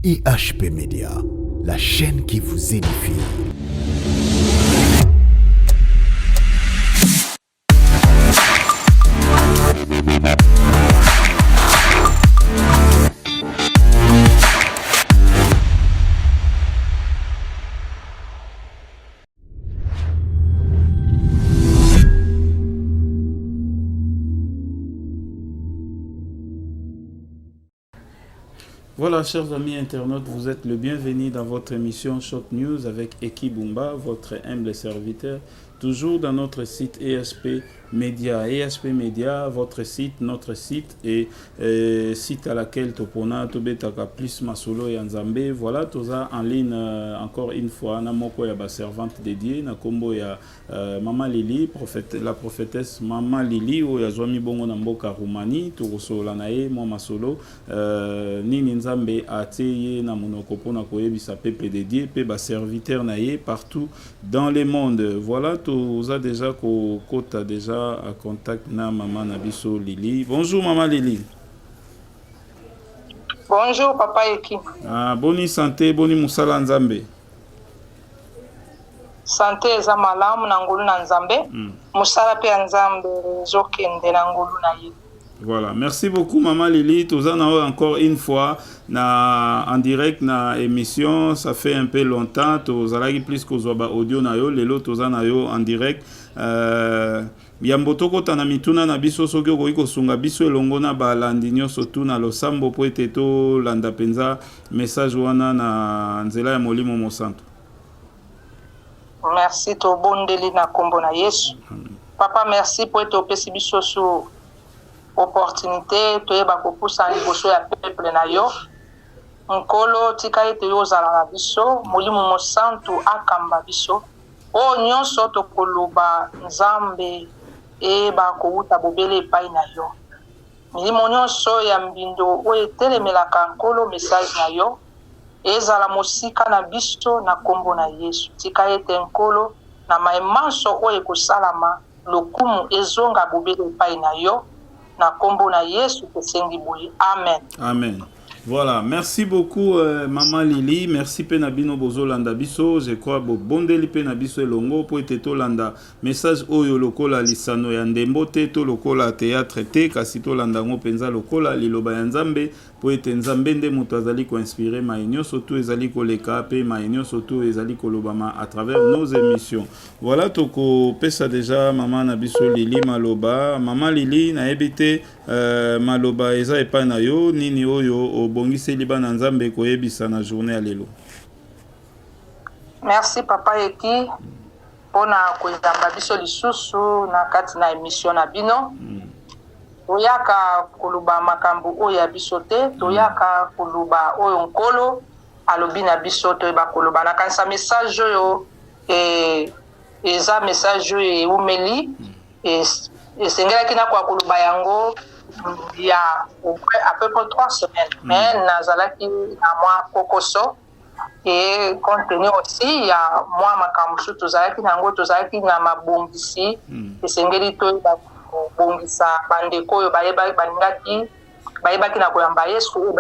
IHP Media, la chaîne qui vous édifie. Voilà, chers amis internautes, vous êtes le bienvenu dans votre émission Shot News avec Eki Bumba, votre humble serviteur, toujours dans notre site ESP Media. ESP Media, votre site, notre site et site à laquelle topona tobetaka plus masolo ya Nzambe. Voilà, toza en ligne encore une fois na moko ya ba servante dédiée na kombo ya Maman Lili, prophète, la prophétesse Maman Lili oyo azwami bongo na mboka Roumanie. Tokosolola na ye mwa masolo nini Nzambe atie ye na monoko mpona koyebisa peuple de Dieu mpe ba serviteur na ye partout dans le monde. Voilà, toza déjà kokota déjà à contact na mama na biso Lili. Bonjour Maman Lili. Bonjour papa Eki. Ah, boni santé, boni mosala Nzambe. Sante eza malamu na ngolu na Nzambe. Mosala pe ya Nzambe ezokende na ngolu na ye. Voilà, merci beaucoup Maman Lili. Toza na oyo encore une fois na en direct na émission, ça fait un peu longtemps tozalaki plus kozwa ba audio na yo, lelo toza na yo en direct. Yambo tokota na mituna na biso, soki okoki kosunga biso elongo na balandi nyonso tu na losambo mpo ete tolanda mpenza message wana na nzela ya Molimo Mosantu. Merci, tobondeli na kombo na Yesu. Papa, merci po ete opesi biso su opportunité toyeba kopusana liboso ya peuple na yo. Nkolo, tika ete yo ozala na biso, Molimo Mosantu akamba biso. Oyo nyonso tokoloba, Nzambe, eyeba kowuta bobele epai na yo. Milimo nyonso ya mbindo oyo etelemelaka Nkolo message na yo, ezala mosika na biso na kombo na Yesu. Tika ete Nkolo, na maye manso oyo ekosalama, lokumu ezonga bobele epai na yo. Na kombo na Yesu tosengi boye. Amen. Amen. Voilà, merci beaucoup maman Lili, merci pe na bino bozolanda biso, je crois bobondeli pe na biso elongo po ete tolanda message oyo lokola lisano ya ndembo te to lokola théâtre te, kasi tolanda yango penza lokola liloba ya Nzambe, po ete Nzambe nde moto azali ko inspirer maye nionso tout ezali koleka pe maye nionso tout ezali kolobama à travers nos emissions. Voilà, tokopesa dejà maman na biso Lili maloba. Maman Lili, nayebi te maloba eza epai na yo, nini oyo obongiseli bana Nzambe koyebisa na journee ya lelo? Merci papa Eki pona koyamba biso lisusu na kati na emission na bino. Toyaka koloba makambo oyo ya biso te, toyaka koloba oyo Nkolo alobi na biso toyeba koloba. Nakanisa message oyo eza message oyo eumeli, esengelaki nakoka koloba yango ya à peu près 3 semaines, mais nazalaki na mwa kokoso et compte tenu aussi ya mwa makambo mosusu tozalaki na yango, tozalaki na mabongisi, esengeli toyeba kobongisa bandeko oyo bayebaki, balingaki, bayebaki na koyamba Yesu, oyo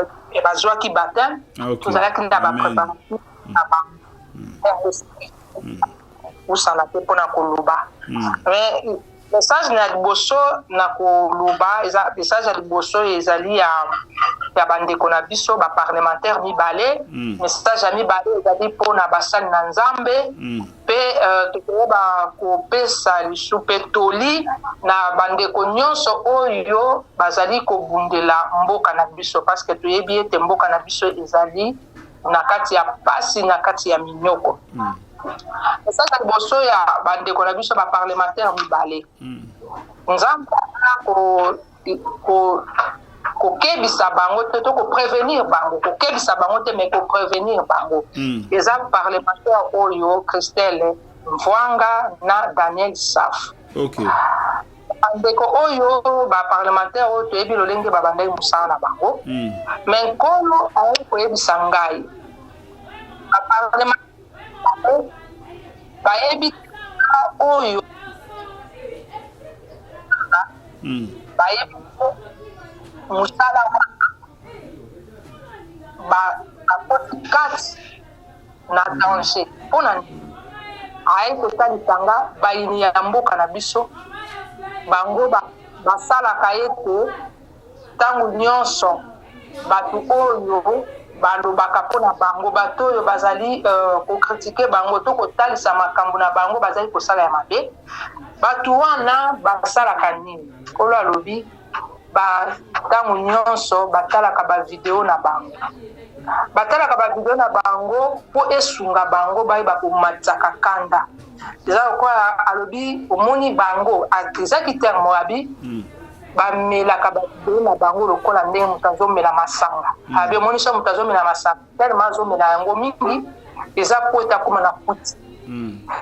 bazwaki baptême. Tozalaki na ba préparatifs na bango. Kosala te mpona koloba. Mais message na liboso na koloba eza message ya liboso ezali ya bandeko na biso ba parlementaire mibale. Message ya mibale ezali mpona basali na Nzambe. Pe tokoyeba kopesa lisu pe toli na bandeko nyonso oyo bazali kobundela mboka na biso, parce que toyebi ete mboka na biso ezali na kati ya pasi, na kati ya minyoko. Message ya liboso ya bandeko na biso ba parlementaire mibale. Nzambe aza kokebisa bango te, to koprevenir bango, kokebisa bango te, mais koprevenir bango. Eza parlementaire oyo Christelle Mvuanga na Daniel Safu. Bandeko oyo ba parlementaire oyo toyebi lolenge babandaki mosala na bango. Mais Nkolo aye koyebisa ngai ba parlementaire bayebi oyo bayebi mosala wana ba kati na danger. Mpo na nini? Aye kotalisa nga bayini ya mboka na biso, bango basalaka ete ntango nyonso bato oyo balobaka mpo na bango, bato oyo bazali kokritike bango to kotalisa makambo na bango bazali kosala ya mabe, bato wana basalaka nini? Nkolo alobi ba ntango nyonso batalaka bavideo na bango, batalaka bavideo na bango mpo esunga bango bayeba komatisaka kanda. Eza lokola alobi, omoni bango ezaki terme abi bamelaka bavideo na bango lokola ndenge moto azomela masanga. Abi omoni so moto azomela masanga, telema azomela yango mingi, eza po ete akóma na kuti.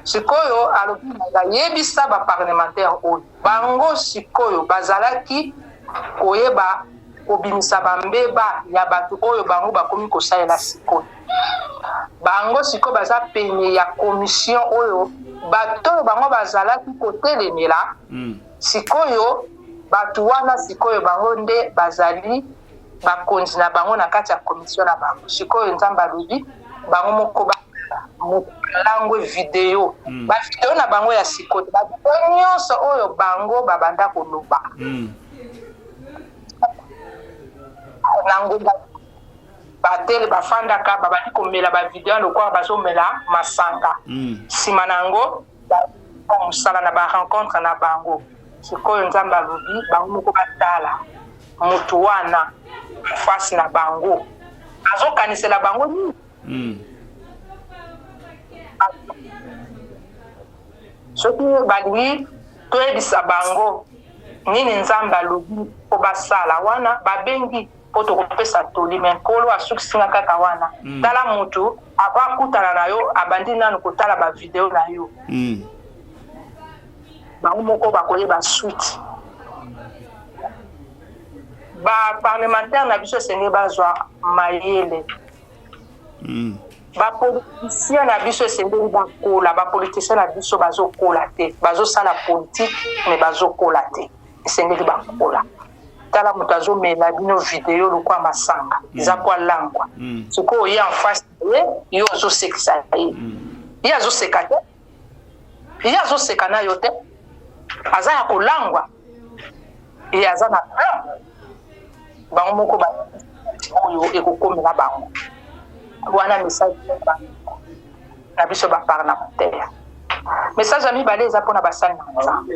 Sikoyo alobi, bayebisa baparlementaire oyo bango sikoyo bazalaki koyeba kobimisa bambeba ya bato oyo bango bakomi kosalela. Sikoyo bango sikoyo baza pene ya commission oyo bato oyo bango bazalaki kotelemela. Sikoyo bato wana, sikoyo bango nde bazali bakonzi na bango na kati ya commission na bango. Sikoyo Nzambe alobi bango moko molangwe video, bavideo na bango ya sikoyo, bavideo nyonso oyo bango babanda koloba na ngonga batele bafandaka, babandi komela bavideo lokola bazomela masanga. Nsima na yango mosala na barencontre na bango. Sikoyo Nzambe alobi bango moko batala motu wana face na bango azokanisela bango nini. Soki balingi toyebisa bango nini Nzambe alobi mpo basala wana, babengi mpo tokopesa toli. Me Nkolo asukisinga kaka wana. Tala motu avo akutana na yo, abandi nanu kotala bavideo na yo. Bango moko bakoyeba suite. Baparlementaire na biso esengeli bazwa mayele. Bapoliticien na biso esengeli bakola. Bapoliticien na biso bazokola te, bazosala politique mais bazokola te. Esengeli bakola. Tala moto azomela bino video lokola masanga, eza po alangwa. Sikoyo ye en face na ye, yo ozosekisa ye. Ye azoseka te, ye azoseka na yo te, aza ya kolangwa, ye aza na plan. Bango moko oyo ekokomela bango wana. Message na biso baparlementaire. Message ya mibale eza mpona basali na Nzambe.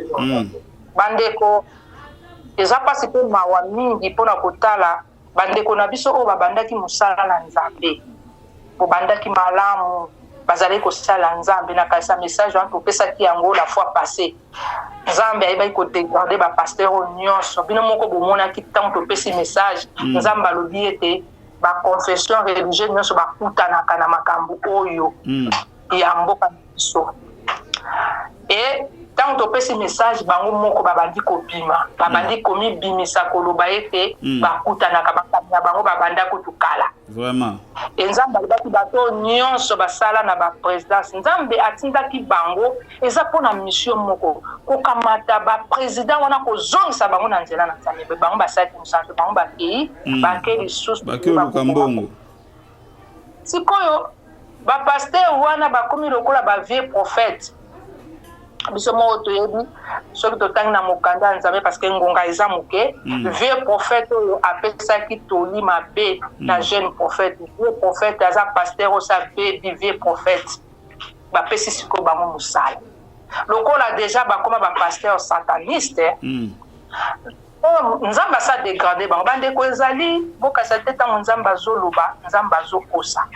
Bandeko, eza mpasi mpe mawa mingi mpona kotala bandeko na biso oyo babandaki mosala na Nzambe, bobandaki malamu, bazalaki kosala Nzambe. Na kanisa message wana topesaki yango la fois passée. Nzambe ayebaki kodegrade bapasteur oyo nyonso. Bino moko bomonaki ntango topesi message, Nzambe alobi ete baconfession religieuse nyonso bakutanaka na makambo oyo ya mboka na biso. E ntango topesi message, bango moko babandi kobima, babandi komibimisa, koloba ete bakutanaka makambo na bango babanda kutu kala. Vraiment. E Nzambe alobaki bato nyonso basala na baprésidence, Nzambe atindaki bango eza mpona mission moko: kokamata baprésident wana, kozongisa bango na nzela na Nzambe. Bango basalaki mosala te, bango bakei, bake lisusu. Bakei oluka mbongo. Sikoyo bapasteur wana bakomi lokola bavieux prophète. Biso moko toyebi soki totangi na mokanda ya Nzambe, parce que ngonga eza moke. Vieux prophète oyo apesaki toli mabe na jeune prophète, vieux prophète aza pasteur osa bebi. Vieux prophète bapesi sikoyo bango mosala, lokola déjà bakoma bapasteur sataniste. Oyo Nzambe asa dégrade bango. Bandeko, ezali bokasa te ntango Nzambe azoloba, Nzambe azokosa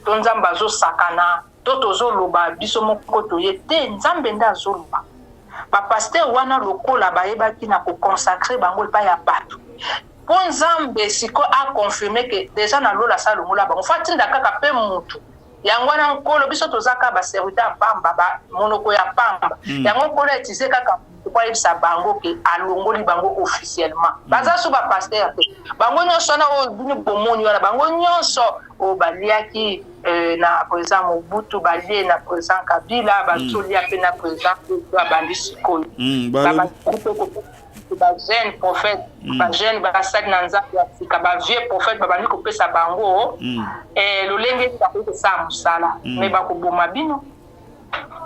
to Nzambe azosakana to tozoloba biso moko toye te. Nzambe nde azoloba. Bapasteur wana, lokola bayebaki na koconsacre bango epai ya bato, mpo Nzambe sikoyo aconfirme ke déjà na lola asa longola bango, fo atinda kaka mpe mutu yango wana. Nkolo, biso toza kaka baserviteur ya pamba, monoko ya pamba. Yango Nkolo autilize kaka po ayebisa bango ke alongoli bango officiellement. Baza so bapasteur te, bango nyonso wana oyo bino bomoni wana, bango nyonso oyo baliaki na président Mobutu, balie na président Kabila, bazolia mpe na président oyo abandi sikoyo. Bajeune prophète, bajeune basali na Nzambe ya sika, bavieux prophète babandi kopesa bango lolenge nini bakoki kosala mosala. Mais bakoboma bino,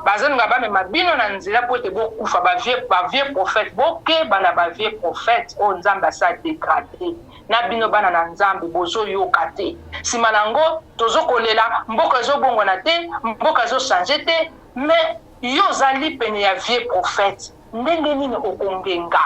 bazolinga bamema bino na nzela mpo ete bokufa. Bavieux prophète, bokeba na bavieux prophète oyo Nzambe asala dégrade na bino. Bana na Nzambe, bozoyoka te. Nsima na yango tozokolela, mboka ezobongwana te, mboka ezochange te. Mais yo ozali pene ya vieux prophète, ndenge nini okongenga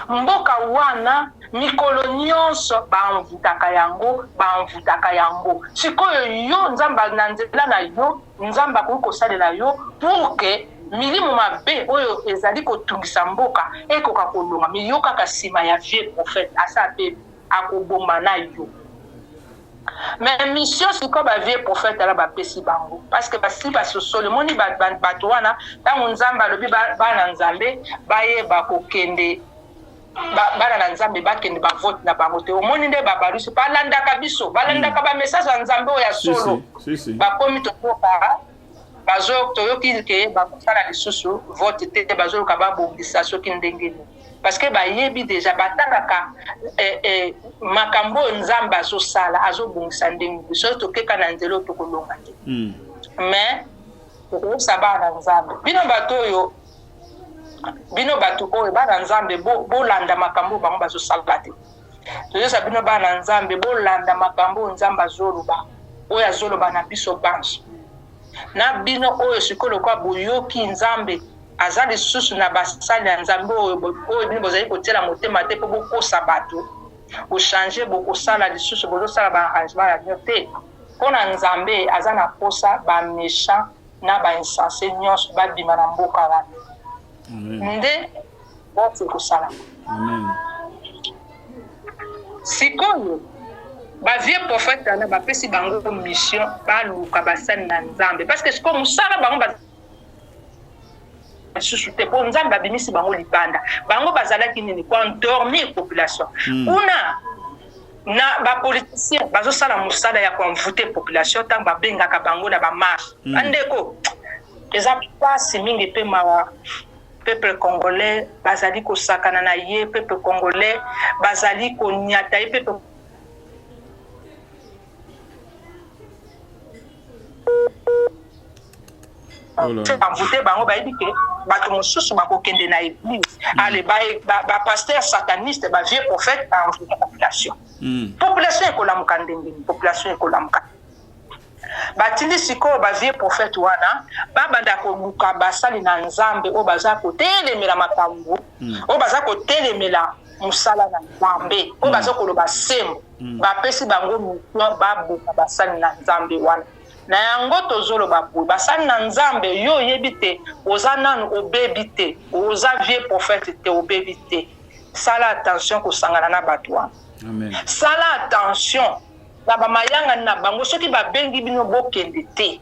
mboka wana? Mikolo nyonso baenvoûtaka yango, baenvoûtaka yango. Sikoyo yo, Nzambe na nzela na yo, Nzambe akoki kosalela yo pour que milimo mabe oyo ezali kotungisa mboka ekoka kolonga. Mais yo kaka nsima ya vieux prophète asa mpe akoboma na yo. Mais mission sikoyo, bavieux prophète ala bapesi bango, parce que basi basosoli. Omoni bato wana, ntango Nzambe alobi bana Nzambe bayeba kokende, bana na Nzambe bakende bavote na bango te. Omoni nde babalusi, balandaka biso, balandaka bamessage ya Nzambe oyo ya solo. Bakomi toyoka, bazo toyoki ke bakosala lisusu vote te, bazoluka babongisa soki ndenge nini, parce que bayebi déjà, batangaka makambo oyo Nzambe azosala, azobongisa ndenge nini. Soki tokeka na nzela oyo, tokolonga te. Mais tokoyebisa bana na Nzambe, bino bato oyo, bino bato oyo bana Nzambe, bolanda makambo oyo bango bazosala te. Tozoyebisa bino bana na Nzambe, bolanda makambo oyo Nzambe azoloba, oyo azoloba na biso banso na bino oyo sikoyo lokola boyoki Nzambe aza lisusu na basali ya Nzambe oyo bino bozali kotiela motema te mpo bokosa bato. Bochange, bokosala lisusu, bozosala baarrangement na bino te, mpo na Nzambe aza na posa baméchant na bainsensé nyonso babima na mboka wana. Nde vote ekosalama. Sikoyo bavieux prophète wana bapesi bango mission, baluka basali na Nzambe, parce que sikoyo mosala bango lisusu te, mpo Nzambe abimisi bango libanda. Bango bazalaki nini? Koendormir population. Kuna na bapoliticien bazosala mosala ya koenvoûter population ntango babengaka bango na bamarche. Bandeko, eza mpasi mingi mpe mawa. Peuple congolais bazali kosakana na ye, peuple congolais bazali koniata ye, peuple envoûte bango. Bayebi ke bato mosusu bakokende na église. Ale bapasteur sataniste, bavieux prophète baenvoûte population. Population ekolamuka ndenge nini? Population ekolamuka. Batindi sikoyo bavieux prophète wana babanda koluka basali na Nzambe oyo baza kotelemela makambo, oyo baza kotelemela mosala na Nzambe, oyo baza koloba sembo. Bapesi bango mission babuka basali na Nzambe wana. Na yango tozoloba boye: basali na Nzambe, yo oyebi te, oza nanu obebi te, oza vieux prophète te, obebi te, sala attention kosangana na bato wana. Sala attention na bamayangani na bango. Soki babengi bino, bokende te,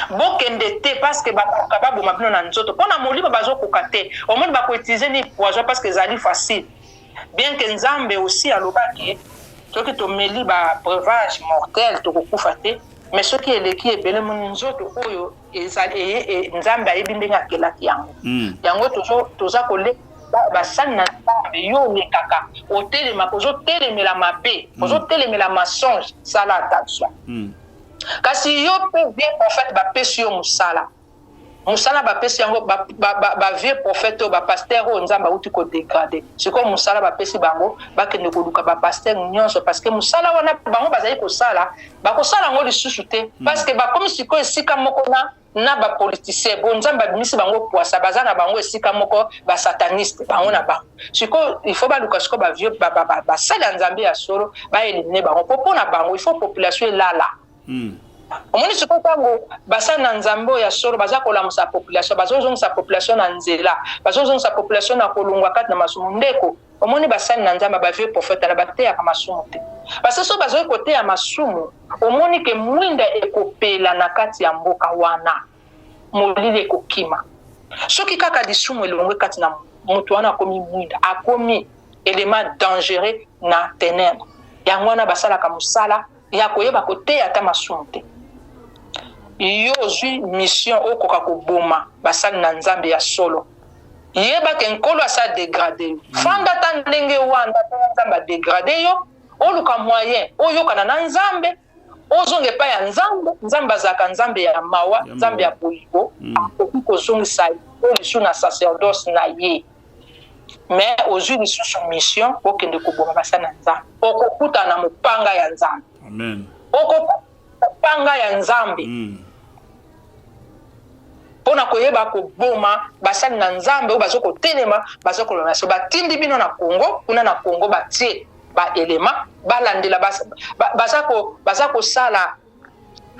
bokende te, parce que bakoka baboma bino na nzoto, mpo na molimo bazokoka te. Omoni, bakoutiliser ni poison, parce que ezali facile. Bien que Nzambe aussi alobaki soki tomeli babreuvage mortel tokokufa te, mais soki eleki ebele, moni nzoto oyo ezali, Nzambe ayebi ndenge akelaki yango. Yango toza koleka basali na Nzambe. Yo olekaka, otelemaka, ozotelemela mabe, ozotelemela mensonge, sala attention. Kasi yo mpe vieux prophète, bapesi yo mosala, mosala bapesi yango bavieux prophète oyo, bapasteur oyo Nzambe auti kodégrader. Sikoyo mosala bapesi bango, bakende koluka bapasteur nyonso, parce que mosala wana bango bazali kosala, bakosala yango lisusu te, parce que bakomi sikoyo esika moko na bapoliticien. Bo Nzambe abimisi bango poasa, baza na bango esika moko, basataniste bango na bango. Sikoyo il faut baluka sikoyo bavieux basali ya Nzambe ya solo, baéliminer bango, po mpo na bango il faut population elala. Omoni sikoyo, ntango basali na Nzambe oyo ya solo baza kolamusa population, bazozongisa population na nzela, bazozongisa population na kolongwa kati na masumu. Ndeko, omoni, basali na Nzambe, bavieux prophète na bateyaka masumu te, parce so bazali koteya masumu, omoni ke mwinda ekopela na kati ya mboka wana, molili ekokima. Soki kaka lisumu elongwe kati na moto wana, akomi mwinda, akomi élément dangereux na ténèbre. Yango wana basalaka mosala ya koyeba koteya ata masumu te. Yo ozwi mission okoka koboma basali na Nzambe ya solo. Yeba ke Nkolo asi a degrade yo. Fanda ata ndenge wana ata Nzambe a degrade yo, oluka moyen oyokana na Nzambe, ozonga epai ya Nzambe. Nzambe azalaka Nzambe ya mawa, Nzambe ya bolingo, akoki kozongisa yo lisusu na sacerdoce na ye. Mais ozui lisusu mission okende koboma basali na Nzambe. Okokutana na mopanga ya Nzambe. Amen. Okokutana na mopanga ya Nzambe. Mpo na koyeba koboma basali na Nzambe oyo bazo kotelema, bazo koloba na so batindi bino na Congo, kuna na Congo batie ba elema balandela baza ko, baza kosala,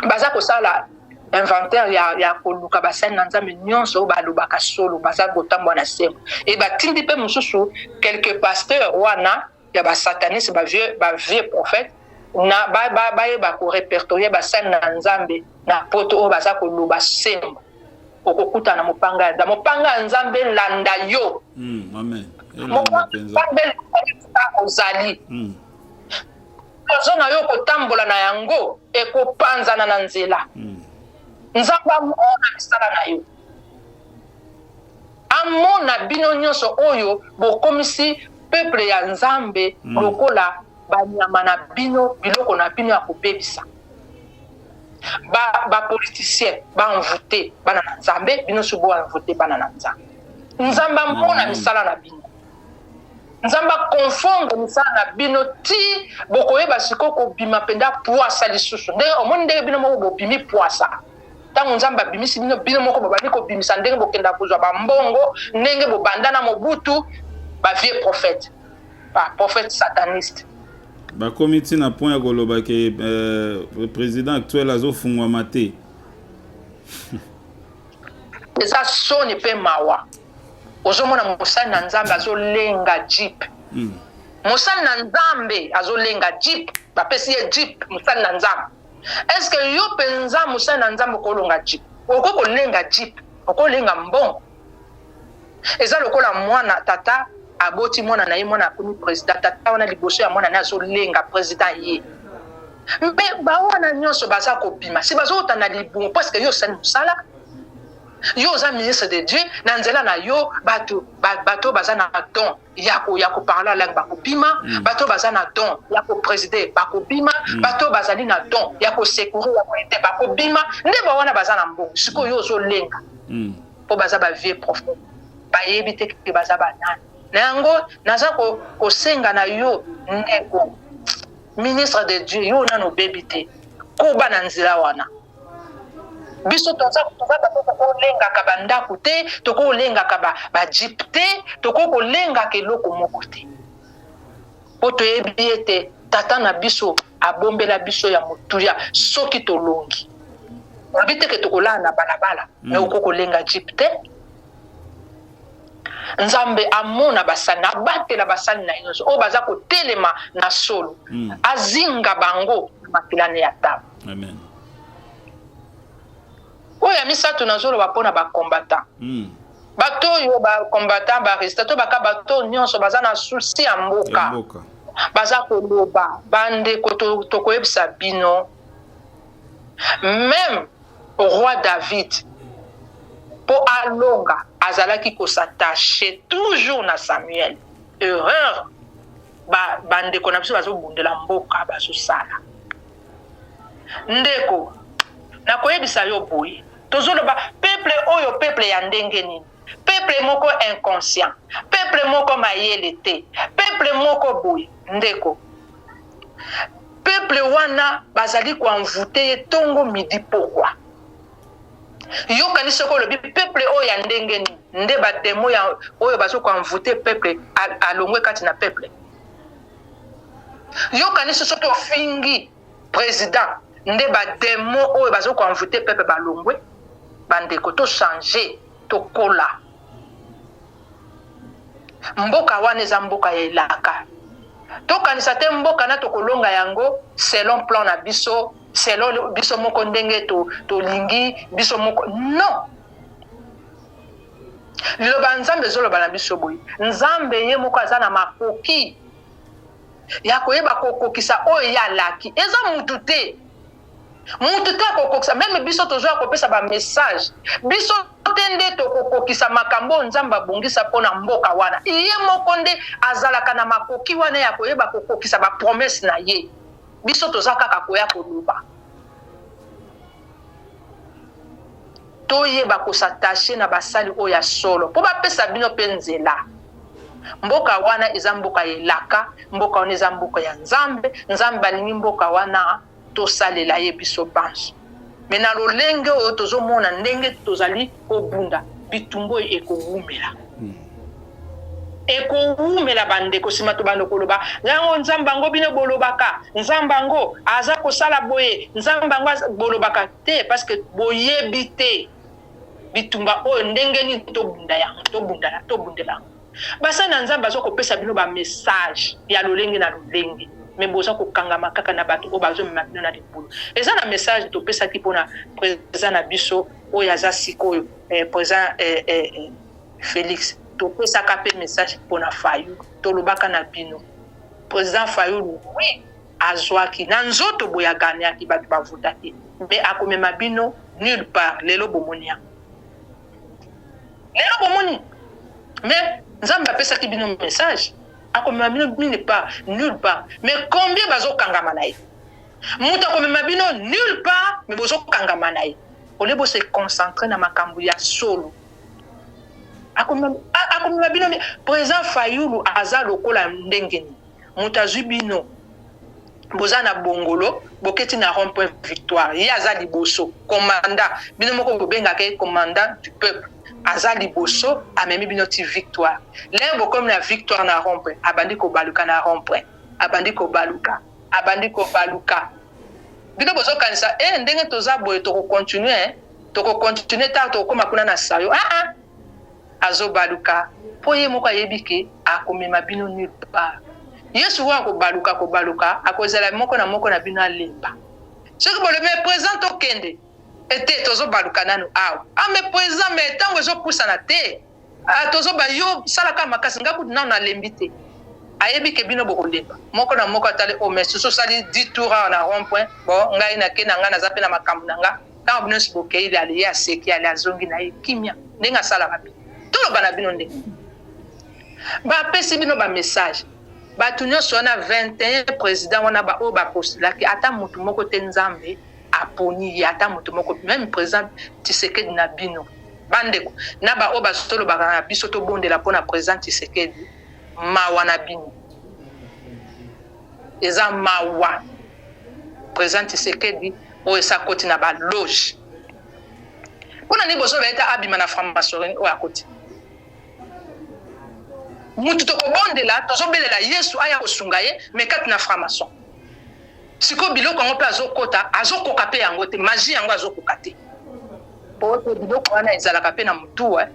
baza kosala inventaire ya koluka basali na Nzambe nyonso oyo balobaka solo, baza kotambola na sembo. Et batindi pe mosusu quelques pasteurs wana ya ba satanistes, ba vieux, ba vieux prophètes, na ba, ba, bayeba ko répertorier basali na Nzambe na poto oyo baza koloba sembo. Okokutana na mopanga ya Nzambe. Mopanga ya Nzambe elanda yo. Amen. Elanda Mopanga ya mpenza. Nzambe elanda yo esika ozali. Poison na yo okotambola na yango ekopanzana na nzela. Nzambe amona misala na yo. Amona bino nyonso oyo bokomisi peuple ya Nzambe lokola banyama na bino, biloko na bino ya kobebisa. Ba, ba politiciens ba envoute bana na Nzambe, bino nso bo envoute bana na Nzambe. Nzambe amona misala na bino. Nzambe a confondre misala na bino ti bokoyeba sikoyo kobima mpenza pwasa lisusu. Ndenge omoni ndenge bino moko bobimi pwasa. Tango Nzambe abimisi bino, bino moko bobandi kobimisa ndenge bokenda kozwa ba mbongo, ndenge bobanda na Mobutu, ba vieux prophètes, ba prophètes satanistes. Bakomi ti na point ya koloba ke president actuel azofungwama te. Eza soni pe mawa. Ozomona mosali na Nzambe azolenga jeep. Mosali na Nzambe azolenga jeep, bapesi ye jeep, mosali na Nzambe. Est-ce que yo penza mosali na Nzambe okolonga jeep? Okoki kolenga jeep, okolenga mbongo. Eza lokola mwana tata aboti mwana na ye, mwana akomi president, tata wana liboso ya mwana na ye azolenga president ye. Mpe ba wana nyonso baza kobima, si bazowuta na libumu parce que yo osali mosala. Yo oza ministre de Dieu, na nzela na yo bato, ba, bato baza na don ya ko, ya ko parler langue bakobima, bato baza na don ya ko presider bakobima, bato bazali na don ya ko secourir ya ko aider bakobima, nde ba wana baza na mbongo. Sikoyo yo ozolenga po baza ba vieux prophète, bayebi te ke baza ba nani. Na yango naza ko, kosenga na yo ndeko ministre de Dieu, yo nanu obebi te, koba na nzela wana. Biso toza, toza bato tokolengaka ba ndako te, tokolengaka ba, ba jeep te, tokoki kolengaka eloko moko te. Po toyebi ete tata na biso abombela biso ya motuya soki tolongi. Olobi te ke tokolala na balabala, mais okoki kolenga jeep te. Nzambe amona basali na abatela basali na ye nyonso oyo baza kotelema na solo, azinga bango na makila ne ya talo. Amen. Oyo ya misato nazoloba mpo na ba combattants. Bato oyo ba combattants, ba resistants, to baka bato nyonso baza na souci ya mboka. Ya mboka. Baza koloba bandeko to, tokoyebisa bino meme roi David po alonga azalaki ko s'attacher toujours na Samuel. Erreur ba bandeko na biso bazobundela mboka bazosala. Ndeko, nakoyebisa yo boye, tozoloba peuple oyo peuple ya ndenge nini? Peuple moko inconscient, peuple moko mayele te, peuple moko boye. Ndeko, peuple wana bazali ko envoute ye tongo midi pokwa. Yokani soki olobi peuple oyo ya ndenge nini? Nde ba demon ya oyo bazo ko envoute peuple alongwe kati na peuple. Yokanisi soki ofingi president nde ba demon oyo bazo ko envoute peuple balongwe? Bandeko to changer, tokola. Mboka wana eza mboka ya elaka. Tokanisa te mboka na tokolonga yango selon plan na biso, selon biso moko ndenge tolingi biso moko. Non! Liloba ya Nzambe ezoloba na biso boye, Nzambe ye moko aza na makoki ya koyeba kokokisa oyo ye alaki. Eza mutu te, mutu te akokokisa. Meme biso tozwa kopesa ba message, biso te nde tokokokisa makambo oyo Nzambe abongisa mpo na mboka wana. Ye moko nde azalaka na makoki wana ya koyeba kokokisa ba promesses na ye. Biso toza kaka koya koloba. Toyeba ko s'attacher na basali oyo ya solo mpo bapesa bino mpe nzela. Mboka wana eza mboka ya elaka, mboka wana eza mboka ya Nzambe, Nzambe alingi mboka wana tosalela ye biso banso. Mais na lolenge oyo tozomona ndenge tozali kobunda, bitumba oyo ekowumela. Ekowumela bandeko, sima tobanda koloba yango Nzambe yango bino bolobaka, Nzambe yango aza kosala boye, Nzambe yango bolobaka te parce que boyebi te bitumba oyo ndenge nini tobunda yango, tobundana, tobundela yango. Basali na Nzambe baza kopesa bino ba message ya lolenge na lolenge, mais boza kokangama kaka na bato oyo bazomema bino na libulu. Eza na message topesaki pona president na biso oyo aza sikoyo, eh, president eh, eh, eh, Felix. Topesaka pe message pona Fayulu, tolobaka na bino president Fayulu oui azwaki na nzoto boye agagnaki, bato bavotaki, mais akomema bino nulle part. Lelo bomoni yango, lelo bomoni, mais Nzambe apesaki bino message akomema bino nulle part, nulle part. Mais combien bazokangama na ye? Moto akomema bino nulle part, mais bozokangama na ye. Au lieu bo se concentrer na makambo ya solo, akomema bino. Président Fayulu aza lokola ndenge nini? Moto azwi bino, boza na bongolo, boketi na rond point Victoire, ye aza liboso, commandant, bino moko bobengaka ye commandant du peuple, aza liboso, amemi bino ti Victoire. Lelo bokomi na Victoire na rond point, abandi kobaluka na rond point, abandi kobaluka, abandi kobaluka. Bino bozokanisa eh, ndenge toza boye tokocontinue, tokocontinue tard tokokoma kuna na sayo. Ah ah, azobaluka po ye moko ayebi ke akomema bino nulle part. Yesu oyo akobaluka, kobaluka, akozala moko na moko na bino alemba. Soki bolobi mais président tokende, ete tozobaluka nanu awa. Ah mais président, mais tango ezopusana te. Ah tozoba yo salaka makasi, nga kutu nanu nalembi te. Ayebi ke bino bokolemba. Moko na moko atali oh mais soso osali 10 tours awa na rond point, bon ngai nake na nga naza pe na makambo na nga. Tango bino nyonso bokei ale ye aseki ale azongi na ye kimia ndenge asalaka bino. Toloba na bino ndenge bapesi bino ba message. Bato nyonso wana 21 président wana ba oyo bapostulaki ata motu moko te Nzambe aponi ye, ata motu moko, même président Tshisekedi na bino bandeko na ba oyo bazolobaka na biso tobondela mpona président Tshisekedi, mawa na bino, eza mawa. Président Tshisekedi oyo esi akoti na ba loge, mpona nini bozoloba ete abima na franc-maçonnerie oyo akoti? Mutu tokobondela, tozobelela Yesu aya kosunga ye, mais kati na franc-maçon sikoyo biloko yango mpe azokota, azokoka mpe yango te, magie yango azokoka te, po te biloko wana ezalaka mpe na mutu eh.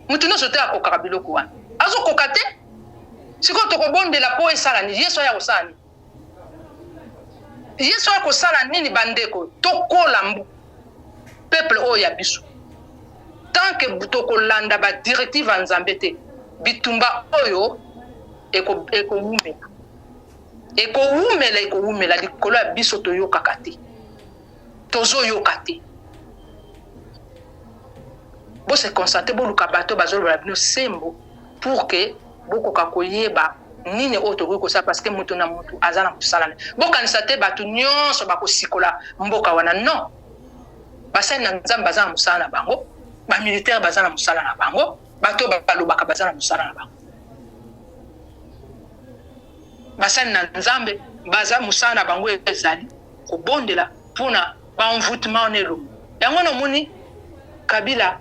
Mutu nyonso te akokaka biloko wana, azokoka te. Sikoyo tokobondela po esala nini? Yesu aya kosala nini? Yesu aya kosala nini? Bandeko, tokola peuple oyo ya biso, tant que tokolanda ba directive ya Nzambe te, bitumba oyo ekowumela, ekowumela, ekowumela likolo ya biso. Toyokaka te, tozoyoka te. Bose concentrer, boluka bato bazoloba bino sembo pour que bokoka koyeba nini oyo tokoki kosala, parce que moto na moto aza na mosala na. Bokanisa te bato nyonso bakosikola mboka wana, non. Basali na Nzambe baza na mosala na bango, ba militaire baza na mosala na bango, bato oyo balobaka baza na mosala na bango. Basali na Nzambe baza mosala na bango ezali kobondela mpona ba envoûtement wana elongo. Yango namoni Kabila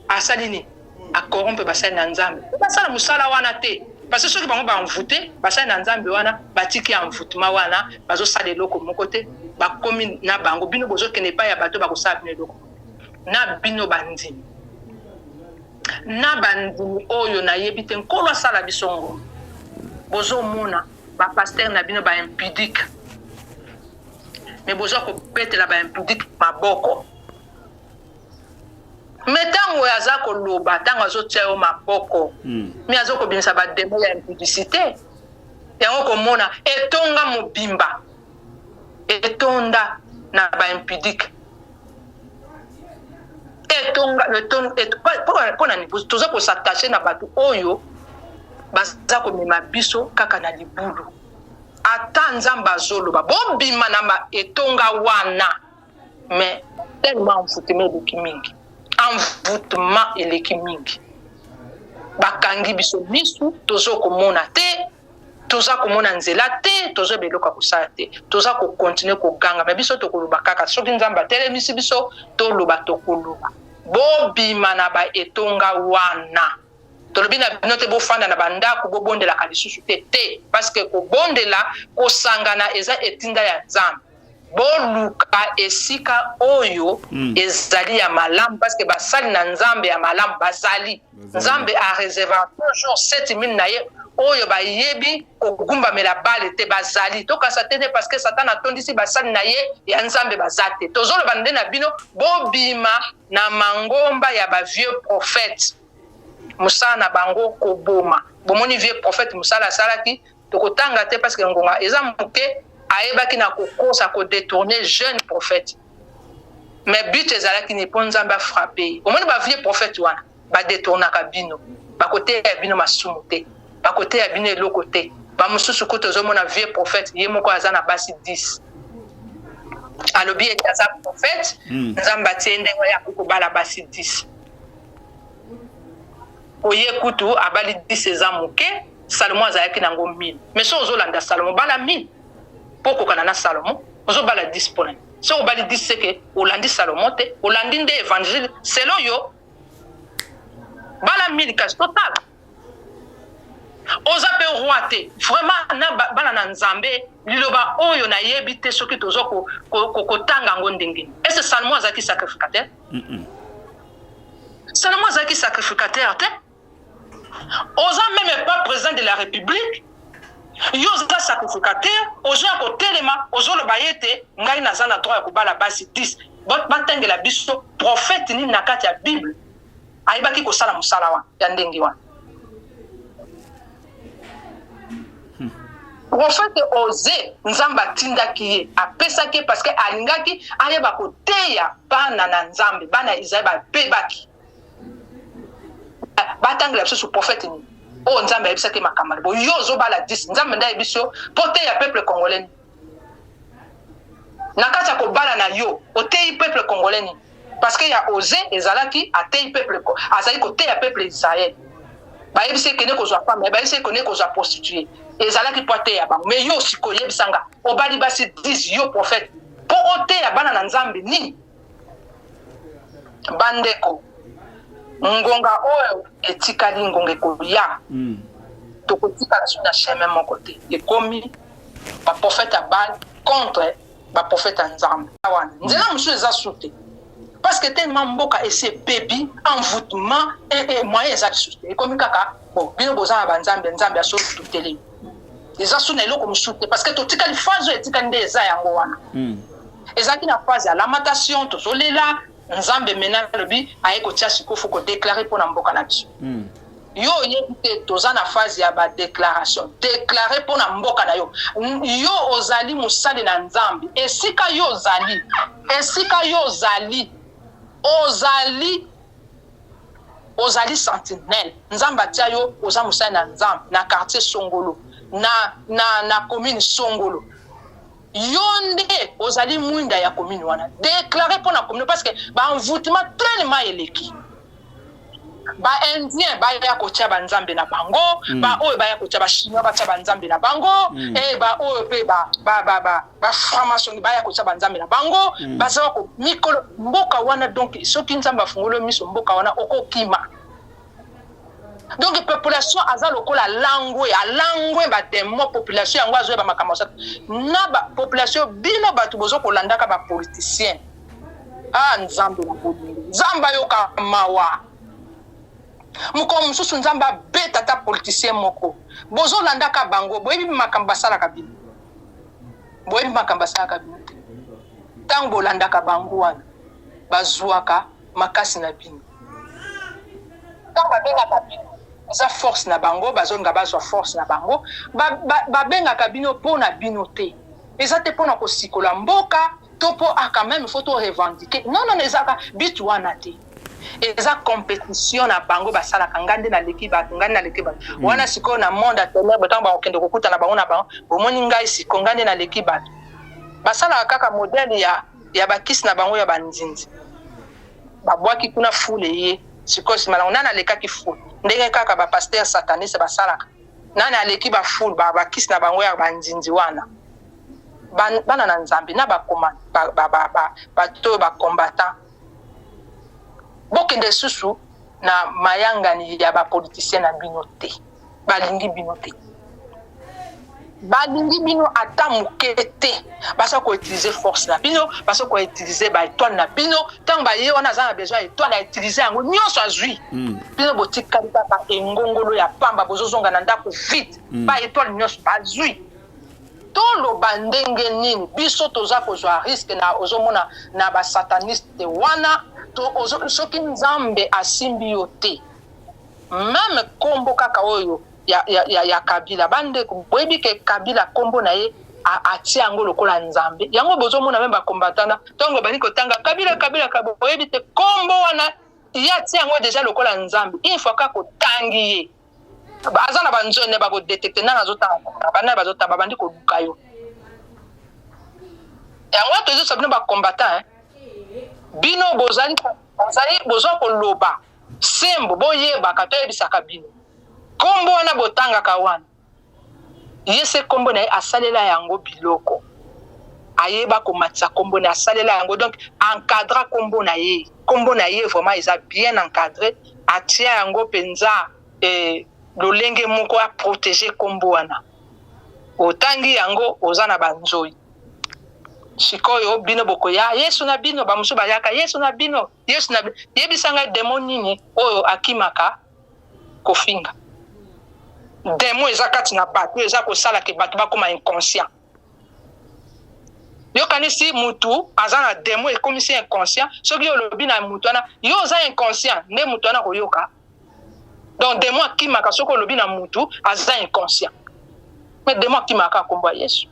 asali nini? Acorrompe basali na Nzambe. Basala mosala wana te, parce que soki bango ba envoûte basali na Nzambe wana, batiki envoûtement wana, bazosala eloko moko te, bakomi na bango. Bino bozokende epai ya bato bakosala bino eloko na bino. Bandimi na bandimi oyo nayebi te, Nkolo asala biso ngolu. Bozomona ba pasteur na bino ba impudique, mais boza kobetela ba impudique maboko. Mais ntango oyo aza koloba, ntango azotia yo maboko, mais azokobimisa bademo ya impudicité yango, komona etonga mobimba etonda na ba impudique. Etonga mpona nini toza kos'attacher na bato oyo baza komema biso kaka na libulu? Ata Nzambe azoloba bobima na etonga wana, mais tellement envoûtement eleki mingi, envoûtement eleki mingi, bakangi biso misu, toza komona te, toza komona nzela te, tozoyeba eloko ya kosala te, toza kocontinuer koganga. Me biso tokoloba kaka soki Nzambe atelemisi biso toloba, tokoloba. Bobima na baetonga wana. Tolobi na bino te bofanda na bandako, bobondelaka lisusu te, te, parce que kobondela, kosangana eza etinda ya Nzambe. Boluka esika oyo ezali ya malamu, parce que basali na Nzambe ya malamu bazali. Nzambe areserva toujours 7000 na ye oyo bayebi kogumbamela bale te, bazali. Tokasa te nde parce que Satan atondisi basali na ye ya Nzambe baza te. Tozoloba nde na bino, bobima na mangomba ya bavieux prophète, mosala na bango koboma. Bomoni vieux prophète, mosala asalaki, tokotanga te parce que ngonga eza moke. Ayebaki na kokosa, kodétourner jeune prophète, mais but ezalaki ni mpo Nzambe afrapper ye. Omoni bavieux prophète wana badétournaka bino, bakoteya bino masumu te, bakoteya bino eloko te. Bamosusu kutu ozomona vieux prophète ye moko aza na basi 10, alobi ete aza prophète. Nzambe atie ndenge ya kobala basi 10. Oye kutu abali 10 eza moke. Salomo azalaki nango 1000, mais so ozolanda Salomo, bala 1000 mpo okokana na Salomo. Ozobala 10 mpona nini? Soki obali 10, seke olandi Salomo te, olandi nde évangile selon yo. Bala 1000 kasi totala, oza mpe roi te. Vraiment, na bana na Nzambe, liloba oyo nayebi te soki toza kotanga yango ndenge nini. Est-ce Salomo azalaki sacrificateur? Salomo azalaki sacrificateur te. Oza même pas président de la République, yo oza sacrificateur, ozoya kotelema, ozoloba ye te ngai naza na droit ya kobala basi 10. Batangela biso prophète nini na kati ya Bible ayebaki kosala mosala wana ya ndenge wana? Prophète Osée, Nzambe atindaki ye, apesaki ye parce que alingaki ayeba koteya bana na Nzambe, bana ya Israel babebaki. Batangela biso prophète nini oyo Nzambe ayebisaki makambo bo yo ozobala 10? Nzambe nde ayebisi yo mpo teya peuple congolais nini? Na kati ya kobala na yo, oteyi peuple congolais nini? Parce que ya Osée ezalaki ateyi peuple, azali koteya peuple Israel. Bayebisi ekende kozwa femme, bayebisi ekende kozwa prostituée, ezalaki mpo ateya bango. Mais yo sikoyo oyebisanga obali basi 10, yo prophète, mpo oteya bana na Nzambe nini? Bandeko, ngonga oyo etikali, ngonga ekoya, tokotikala so na chemin moko te. Ekomi baprophète ya Baal contre baprophète ya Nzambe wana. Nzela mosusu eza su te, parce que tellement mboka esi ebebi, envoûtement, moyen eza lisusu te. Ekomi kaka bon, bino boza na banzambe, Nzambe aso totelemi, eza su na eloko mosusu te, parce que totikali phase oyo etikali nde eza yango wana. Ezalaki na phase ya lamentation, tozolela Nzambe. Mena alobi aye kotia sikoyo, faut kodéclarer mpo na mboka na biso. Yo oyebi te, toza na phase ya badéclaration. Déclare mpo na mboka na yo. Yo ozali mosali na Nzambe, esika yo ozali, esika yo ozali, ozali ozali sentinelle. Nzambe atia yo, oza mosali na Nzambe na quartier songolo, na commune songolo. Yo nde ozali mwinda ya commune wana. Déclare mpo na commune, parce que baenvoûtement tellement eleki. Baindien baya kotia banzambe na bango, baoyo baya kotia, bachinois batia banzambe na bango, e baoyo mpe bafranc-maçon baya kotia banzambe na bango. Baza mikolo mboka wana. Donc soki Nzambe afungoli miso, mboka wana okokima. Donc population aza lokola langwe, alangwe badémon. Population yango azoyeba makambo asala na bapopulation. Bino bato bozo kolandaka bapoliticien, ah, Nzambe na bolingo, Nzambe ayoka mawa. Mokolo mosusu Nzambe abeta ata politicien moko. Bozolandaka bango, boyebi makambo basalaka bino, boyebi makambo basalaka bino te. Ntango bolandaka bango wana, bazwaka makasi na bino. Ntango babengaka bino, eza force na bango, bazolinga bazwa force na bango. Babengaka bino mpo na bino te, eza te mpo na kosikola mboka to mpo ah, quand même faut to revendiquer. Non, non, ezaka bitu wana te. Eza competition na bango basalaka, ngai nde naleki bato, ngai nde naleki bato. Wana sikoyo na monde ya ténèbre, ntango bakokende kokutana bango na bango, bomoni ngai sikoyo, ngai nde naleki bato. Basalaka kaka modèle ya bakisi na bango ya banzinzi, babwaki kuna foule ye. Sikoyo nsima nango, nani alekaki foule? Ndenge kaka bapasteur sataniste basalaka, nani aleki bafoule, bakisi na bango ya banzinzi wana. Bana na Nzambe na bakoma bato oyo bacombattant, bokende lisusu na mayangani ya bapoliticien na bino te. Balingi bino te, balingi bino ata moke te. Baza koutiliser force na bino, baza koutiliser baétoile na bino. Ntango baye wana, aza na besoin ya étoile, autiliser yango nyonso, azwi. Bino botikali kaka engongolo ya pamba, bozozonga na ndako vite. Baétoile nyonso bazwi. Toloba ndenge nini? Biso toza kozwa risque na ozomona na basataniste wana. Soki Nzambe asimbi yo te, même nkombo kaka oyo ya Kabila, bandeko, boyebi ke Kabila, nkombo na ye atia yango lokola Nzambe. Yango bozomona même bacombattants, ntango bandi kotanga Kabila, Kabila, Kabila, boyebi te nkombo wana ye atia yango déjà lokola Nzambe. Une fois kaka otangi ye, aza na banzone, bakodétecter nani azotanga, banani bazotanga, babandi koluka yo. Yango tozosa bino bacombattant, bino bozali bozwa koloba sembo, boyebaka, toyebisaka bino, nkombo wana botangaka wana, ye se nkombo na ye asalela yango biloko, ayeba komatisa nkombo na ye, asalela yango, donc encadra nkombo na ye. Nkombo na ye vraiment eza bien encadré, atia yango mpenza lolenge moko aprotéger nkombo wana. Otangi yango, oza na banzoi. Sikoyo bino bokoya, Yesu na bino, bamosusu bayaka, Yesu na bino, Yesu na bino. Yebisa ngai, démon nini oyo akimaka kofinga? Démon eza kati na bato, eza kosala ke bato bakóma inconscient. Yokanisi mutu aza na démon ekomisi inconscient. Soki olobi na mutu wana, yo oza inconscient, nde mutu wana koyoka. Donc démon akimaka soki olobi na mutu aza inconscient, mais démon akimaka nkombo ya Yesu.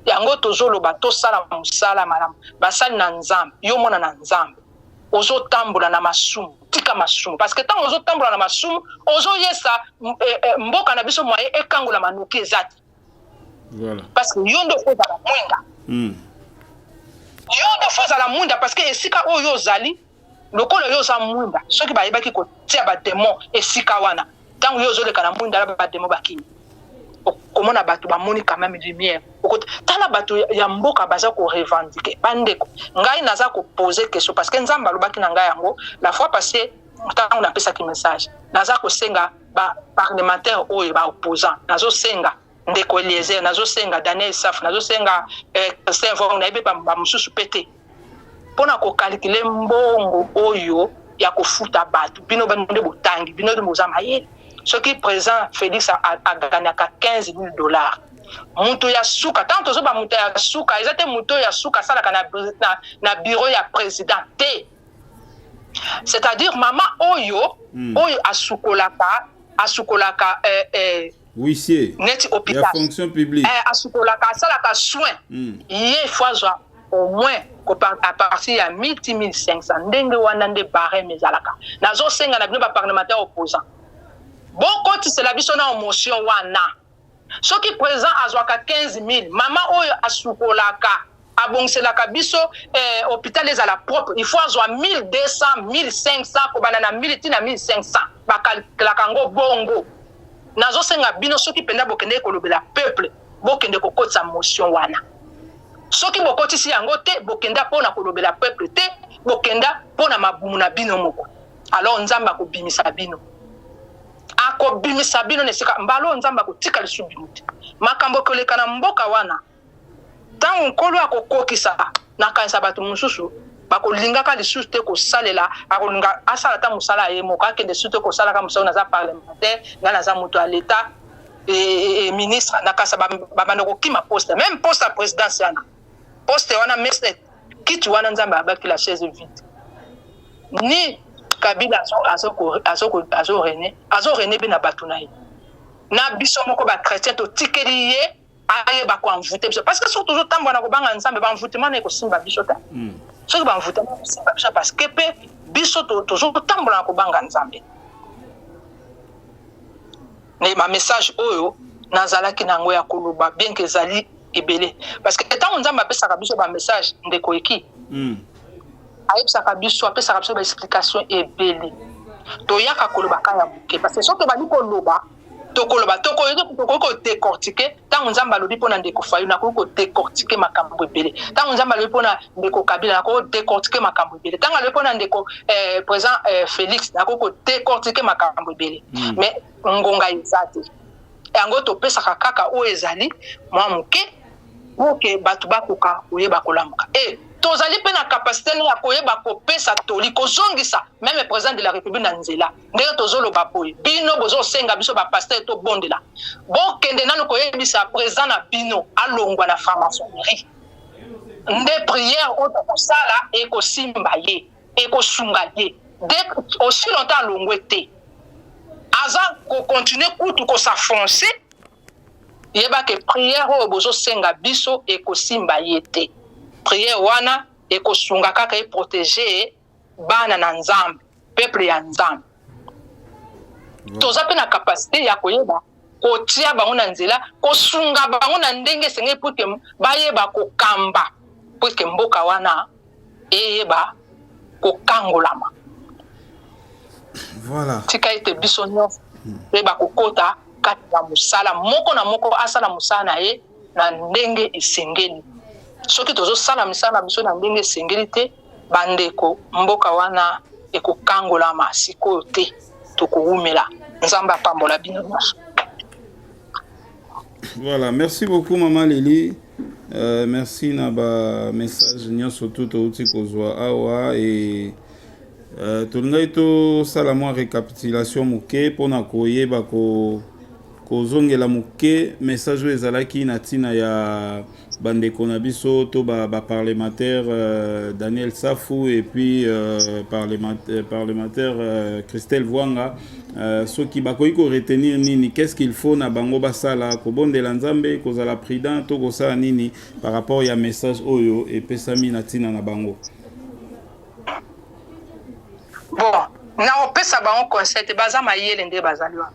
Yango tozoloba, tosala mosala malamu, basali na Nzambe. Yo mona na Nzambe, ozotambola na masumu, tika masumu, parce que ntango ozotambola na masumu, ozoyesa mboka na biso moye ekangola manuki eza te. Parce que yo nde faut ozala mwinda. Yo nde faut ozala mwinda, parce que esika oyo ozali, lokola yo oza mwinda, soki bayebaki kotia badémon esika wana, ntango yo ozoleka na mwinda na badémon bakimi, okomona bato bamoni quand même lumière. Tala bato ya mboka baza korevendiquer. Bandeko, ngai naza kopose question, parce que Nzambe alobaki na ngai yango la fois passée ntango napesaki message. Naza kosenga baparlementaire oyo baopposant, nazosenga ndeko Eliezer, nazosenga Daniel Saf, nazosenga Christin Vong, nayebi bamosusu mpe te, mpona kocalculer mbongo oyo ya kofuta bato. Bino nde botangi, bino nde boza mayele. Soki président Félix agagnaka 15 000 $, moto ya suka, ntango tozoba moto ya suka, eza te moto oyo ya suka asalaka na bureau ya président te, c'est-à-dire mama oyo oyo asukolaka huissier neti hôpital ya fonction publique. Asukolaka, asalaka soin. Ye faut azwa au moins à partir ya 1000 ti 1500. Ndenge wana nde barème ezalaka. Nazosenga na bino baparlementaire opposant, bokotisela biso na motion wana. Soki président azwaka 15 000, mama oyo asukolaka, abongiselaka biso hôpital ezala propre, il faut azwa 1200, 1500, kobanda na 1000 ti na 1500, bacalculaka yango bongo. Nazosenga bino, soki mpenza bokende kolobela peuple, bokende kokotisa motion wana. Soki bokotisi yango te, bokenda mpona kolobela peuple te, bokenda mpona mabumu na bino moko. Alors Nzambe akobimisa bino, akobimisa bino na esika mbala oyo. Nzambe akotika lisusu bino te. Makambo ekoleka na mboka wana, ntango Nkolo akokokisa, nakanisa bato mosusu bakolingaka lisusu te kosalela. Akolinga asala ata mosala ya ye moko, akende lisusu te kosalaka mosala. Naza parlementaire, ngai naza moto ya leta, ministre. Nakasa babanda kokima poste, même poste ya présidence wana, poste wana, mese kiti wana. Nzambe abaki la chaise vide, ni Kabila azorégner, azorégner mpe na bato na ye, na biso moko bachrétien totikeli ye. Ayeba ko envoûter biso, parce que soki tozotambola na kobanga Nzambe, ba envoûtement na ekosimba biso te. Soki ba envoûtement ekosimba biso, parce que mpe biso tozotambola na kobanga Nzambe. Mais ba message oyo nazalaki na yango ya koloba, bien que ezali ebele, parce que ntango Nzambe apesaka biso ba message, ndeko Eki, ayebisaka biso, apesaka biso ba explication ebele. Toyaka koloba kaka ya moke, parce que soki tobandi koloba, tokoloba, tokoki kodécortiquer. Ntango Nzambe alobi mpona ndeko Fayulu, nakoki kodécortiquer makambo ebele. Ntango Nzambe alobi mpona ndeko Kabila, nakoki kodécortiquer makambo ebele. Ntango alobi mpona ndeko président Félix, nakoki kodécortiquer makambo ebele. Mais ngonga eza te. Yango topesaka kaka oyo ezali mwa moke pour que bato bakoka koyeba kolamuka. E tozali mpe na capacité ya koyeba kopesa toli, kozongisa même président de la République na nzela. Ndenge tozoloba boye, bino bozosenga biso bapasteur tobondela, bokende nanu koyebisa président na bino alongwa na franc-maçonnerie. Nde prière oyo tokosala ekosimba ye, ekosunga ye. Dès aussi longtemps alongwe te, aza kocontinuer kutu kos'enfoncer. Yeba que prière oyo bozosenga biso ekosimba ye te. Prière wana ekosunga kaka eprotéger bana na Nzambe, peuple ya Nzambe. Toza mpe na capacité ya koyeba kotia bango na nzela, kosunga bango na ndenge esengeli pour que bayeba kokamba, pour que mboka wana eyeba kokangolama. Tika ete biso nyonso toyeba kokota kati na mosala, moko na moko asala mosala na ye na ndenge esengeli. Soki tozosala misala na biso na ndenge esengeli te, bandeko, mboka wana ekokangolama sikoyo te, tokowumela. Nzambe apambola bino nyonso. Voilà, merci beaucoup, Maman Lili. Merci na ba message nyonso tu touti kozwa awa. E tolingaki tosala mwa récapitulation moke mpona koyeba kozongela moke message oyo ezalaki na ntina ya bandeko na biso to baparlementaire ba Daniel Safu et puis parlementaire Christelle Vuanga. Soki bakoki koretenir nini, qu'est-ce qu'il faut na bango basala? Kobondela Nzambe, kozala prudent, to kosala nini par rapport ya message oyo epesami na ntina na bango? Bon, nakopesa bango conseil te. Baza mayele nde bazali wana.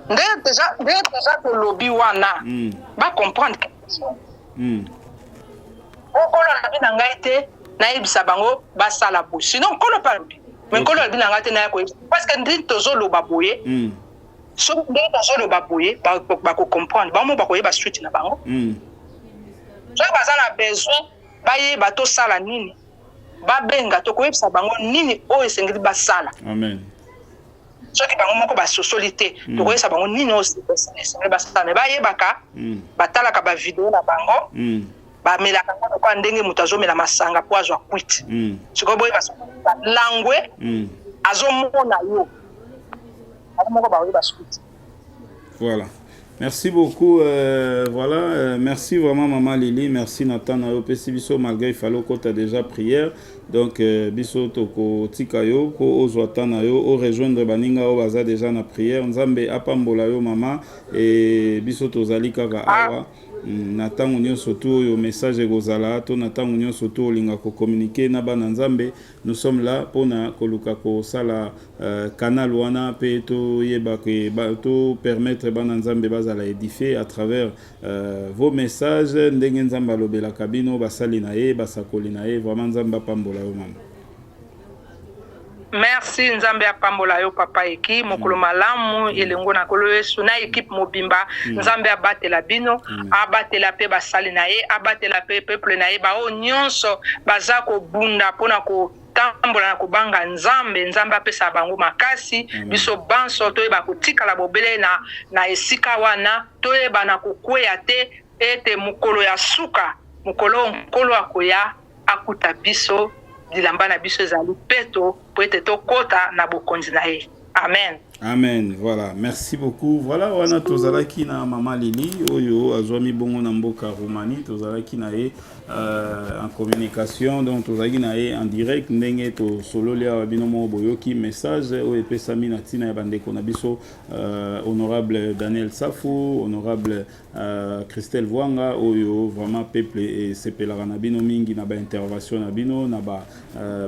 Ndenge déjà tolobi wana, bacomprendre quelque chose. Okolo alobi na ngai te nayebisa bango basala boye, sinon Nkolo mpe alobi. Mais Nkolo alobi na ngai te naya koyebisa, parce que ndenge tozoloba boye, soki ndenge tozoloba boye, bakocomprendre bango mo, bakoyeba suite na bango. Soki baza na besoin bayeba tosala nini, babenga, tokoyebisa bango nini oyo esengeli basala. Amen. Soki bango moko basosoli te, tokoyebisa bango nini oyo esengeli basala. Me bayebaka, batalaka bavideo na bango, bamelaka ngo lokola ndenge moto azomela masanga mpo azwa kwiti. Sikoyo boyeba, soki langwe, azomona yo, bango moko bakoyeba suite. Voilà. Merci beaucoup. Voilà. Merci vraiment, Maman Lily. Merci, Nathan. Na opesi biso, malgré il fallait que déjà prière. Donc, biso toko tika yo ko ozwa temps na yo o rejoindre baninga oyo baza déjà na prière. Nzambe apambola yo, mama, et biso tozali kaka awa. Na ntango nyonso tu oyo message ekozala, to na ntango nyonso tu olinga kocommuniquer na bana Nzambe, nous sommes là mpona koluka kosala canal wana mpe toyeba ke to permettre bana Nzambe bazala édifié à travers vos messages, ndenge Nzambe alobelaka bino basali na ye, basakoli na ye. Vraiment, Nzambe apambola yo, mama. Merci, Nzambe apambola yo, papa Eki. Mokolo malamu elengo na Nkolo Yesu na équipe mobimba. Nzambe abatela bino, abatela mpe basali na ye, abatela mpe peuple na ye, baoyo nyonso baza kobunda mpona kotambola na kobanga Nzambe. Nzambe apesa bango makasi. Biso banso toyeba kotikala bobele na esika wana, toyeba na kokweya te, ete mokolo ya suka, mokolo oyo Nkolo akoya akuta biso, bilamba na biso ezali peto, po ete tokɔta na bokonzi na ye. Amen. Amen. Voilà, merci beaucoup. Voilà, wana tozalaki na mama Lili oyo azwami bongo na mboka Roumanie, tozalaki na ye en communication, donc tozalaki na ye en direct ndenge tosololi awa bino moko boyoki message oyo epesami na ntina ya bandeko na biso honorable Daniel Safu, honorable Christelle Vuanga oyo vraiment peuple esepelaka na bino mingi na ba intervention na bino na ba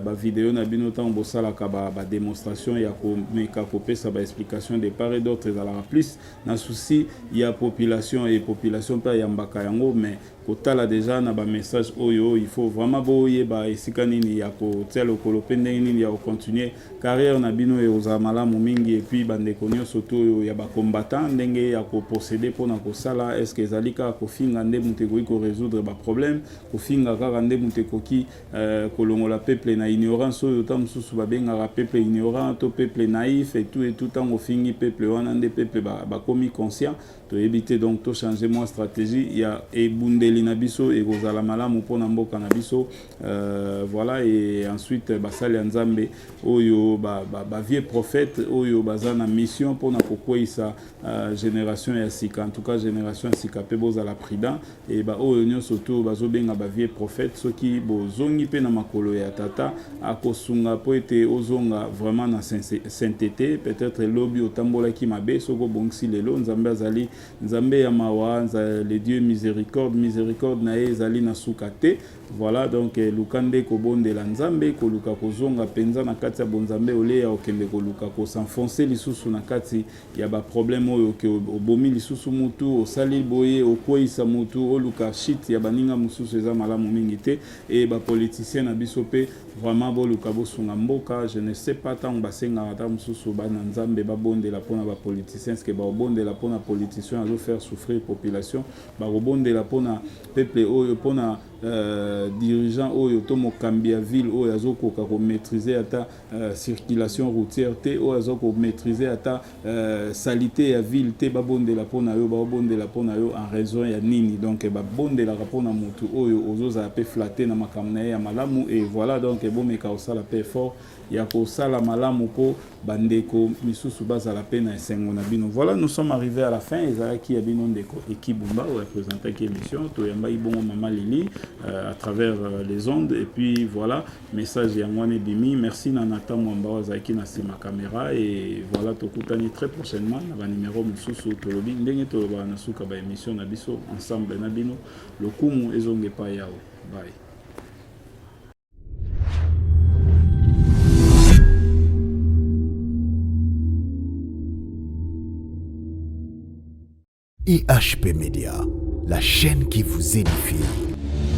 ba video na bino ntango bosalaka ba, ba démonstration ya komeka kopesa ba explication de part et d'autre, ezalaka plus na souci ya population et population mpe ayambaka yango. Mais kotala déjà na ba message oyo, il faut vraiment boyeba esika nini ya kotia lokolo mpe ndenge nini ya kocontinue carrière na bino ekozala malamu mingi. Et puis bandeko nyonso to oyo ya bacombattant, ndenge ya koprocéder mpona kosala, est ce que ezali kaka kofinga nde moto ekoki korésoudre baproblème, kofinga kaka nde moto ekoki kolongola peuple na ignorance oyo ta mosusu babengaka peuple ignorant to peuple naïf et tout et tout? Ntango ofingi peuple wana nde peuple bakomi conscient? Toyebi te. Donc tochange mwa stratégie ya ebundeli na biso, ekozala malamu mpona mboka na biso. Voilà, et ensuite basali ya Nzambe oyo bavieux ba prophète oyo baza na mission mpona kokweyisa génération ya sika, en tout cas génération ya sika mpe bozala prudent. E baoyo nyonso to bazobenga bavieux prophète, soki bozongi mpe na makolo ya tata, akosunga mpo ete ozonga vraiment na sainteté. Peut-être lobi otambolaki mabe, soki obongisi lelo, Nzambe azali Nzambe ya mawa, le Dieu miséricorde, miséricorde na ye ezali na suka te. Voilà, donc luka nde kobondela Nzambe, koluka kozonga mpenza na kati ya bonzambe, olia okende koluka kos'enfoncer lisusu na kati ya baproblème oyo ke obomi lisusu mutu, osali boye, okweyisa mutu, oluka shit ya baninga mosusu, eza malamu mingi te. E bapoliticien na biso mpe vraiment boluka bosunga mboka. Je ne sais pas, ntango basengaka ata mosusu bana Nzambe babondela mpona bapoliticien, ce que bakobondela mpona politicien azofaire souffrir population, bakobondela mpona peuple oyo, mpona dirigeant oyo to mokambi ya ville oyo azokoka komaîtriser ata circulation routière te, oyo aza komaîtriser ata saleté ya ville te, babondela mpona yo? Babondela mpona yo en raison ya nini? Donc babondelaka mpona motu oyo ozozala mpe flatter na makambo na ye ya malamu. Et voilà, donc bomeka kosala mpe effort ya kosala malamu mpo bandeko misusu bazala mpe na esengo na bino. Voilà, nous sommes arrivés à la fin. Ezalaki ya bino ndeko Ekibumba oyo apresentaki émission. Toyambaki bongo mama Lili à travers les ondes. Et puis voilà, message yango wana ebimi. Merci na Natan Mwamba oyo azalaki na nsima caméra. Et voilà, tokutani très prochainement na banimero mosusu. Tolobi ndenge tolobaka na suka baémission na biso ensemble na bino: lokumu ezonga epai Yawe. Bye. IHP Media, la chaîne qui vous édifie.